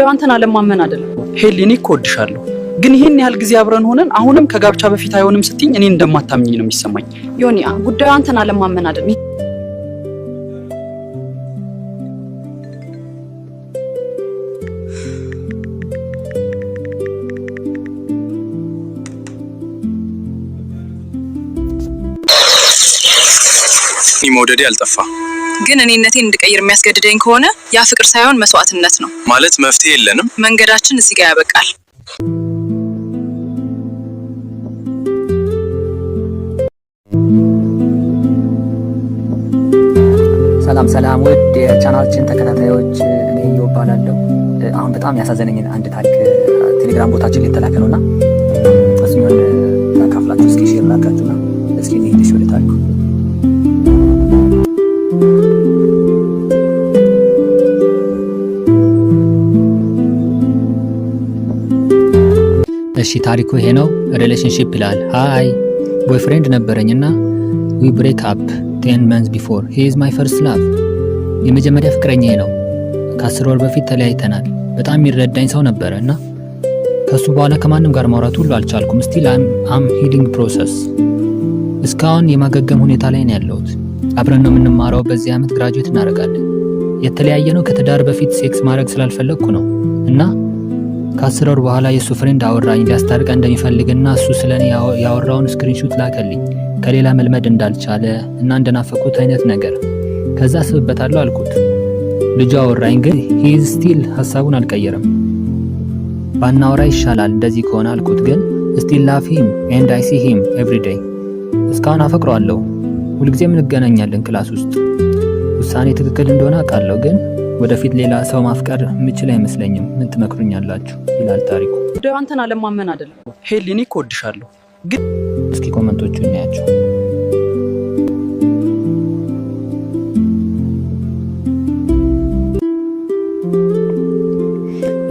ጉዳዩ አንተን አለማመን አይደለም። ሄሊ፣ እኔ እኮ እወድሻለሁ፣ ግን ይህን ያህል ጊዜ አብረን ሆነን አሁንም ከጋብቻ በፊት አይሆንም ስትኝ እኔ እንደማታምኚኝ ነው የሚሰማኝ። ዮኒ፣ ጉዳዩ አንተን አለማመን አይደለም። መውደዴ አልጠፋ። ግን እኔነቴን እንድቀይር የሚያስገድደኝ ከሆነ ያ ፍቅር ሳይሆን መስዋዕትነት ነው። ማለት መፍትሄ የለንም። መንገዳችን እዚህ ጋር ያበቃል። ሰላም ሰላም፣ ውድ የቻናላችን ተከታታዮች፣ እኔ እዮብ እባላለሁ። አሁን በጣም ያሳዘነኝን አንድ ታሪክ ቴሌግራም ቦታችን ላይ የተላከ ነውና እሱን ላካፍላችሁ፣ እስኪ share ላድርጋችሁና እስኪ እንሂድ ወደ ታሪኩ። እሺ፣ ታሪኩ ይሄ ነው። Relationship ይላል። Hi፣ boyfriend ነበረኝና we break up 10 months before. He is my first love፣ የመጀመሪያ ፍቅረኛዬ ነው። ከ10 ወር በፊት ተለያይተናል። በጣም የሚረዳኝ ሰው ነበረ እና ከሱ በኋላ ከማንም ጋር ማውራት ሁሉ አልቻልኩም። Still I'm healing process፣ እስካሁን የማገገም ሁኔታ ላይ ነው ያለሁት። አብረን ነው የምንማረው። በዚህ ዓመት graduate እናደርጋለን። የተለያየነው ከትዳር በፊት sex ማድረግ ስላልፈለግኩ ነው እና ከ10 ወር በኋላ የእሱ friend አወራኝ። ሊያስታርቀን እንደሚፈልግና እሱ ስለኔ ያወራውን screenshot ላከልኝ። ከሌላ መልመድ እንዳልቻለ እና እንደናፈቁት አይነት ነገር። ከዛ አስብበታለሁ አልኩት። ልጁ አወራኝ፣ ግን he's still ሀሳቡን አልቀየረም። ባናወራ ይሻላል እንደዚህ ከሆነ አልኩት። ግን still love him and I see him every day። እስካሁን አፈቅረዋለሁ። ሁልጊዜም እንገናኛለን class ውስጥ። ውሳኔ ትክክል እንደሆነ አውቃለሁ፣ ግን ወደፊት ሌላ ሰው ማፍቀር የምችል አይመስለኝም። ምን ትመክሩኛላችሁ? ይላል ታሪኩ። ጉዳዩ አንተን አለማመን አይደለም። ሄሊ፣ እኔ እኮ እወድሻለሁ፣ ግን እስኪ comment ኦቹ እናያቸው።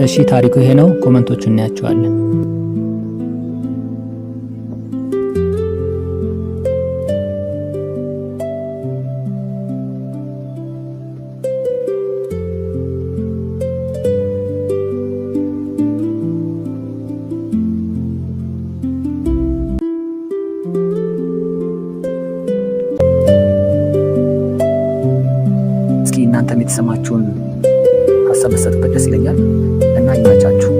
እሺ፣ ታሪኩ ይሄ ነው። Comment ኦቹ እናያቸዋለን። እስኪ እናንተም የተሰማችሁን ሀሳብ ብትሰጡበት ደስ ይለኛል እና ይመቻችሁ።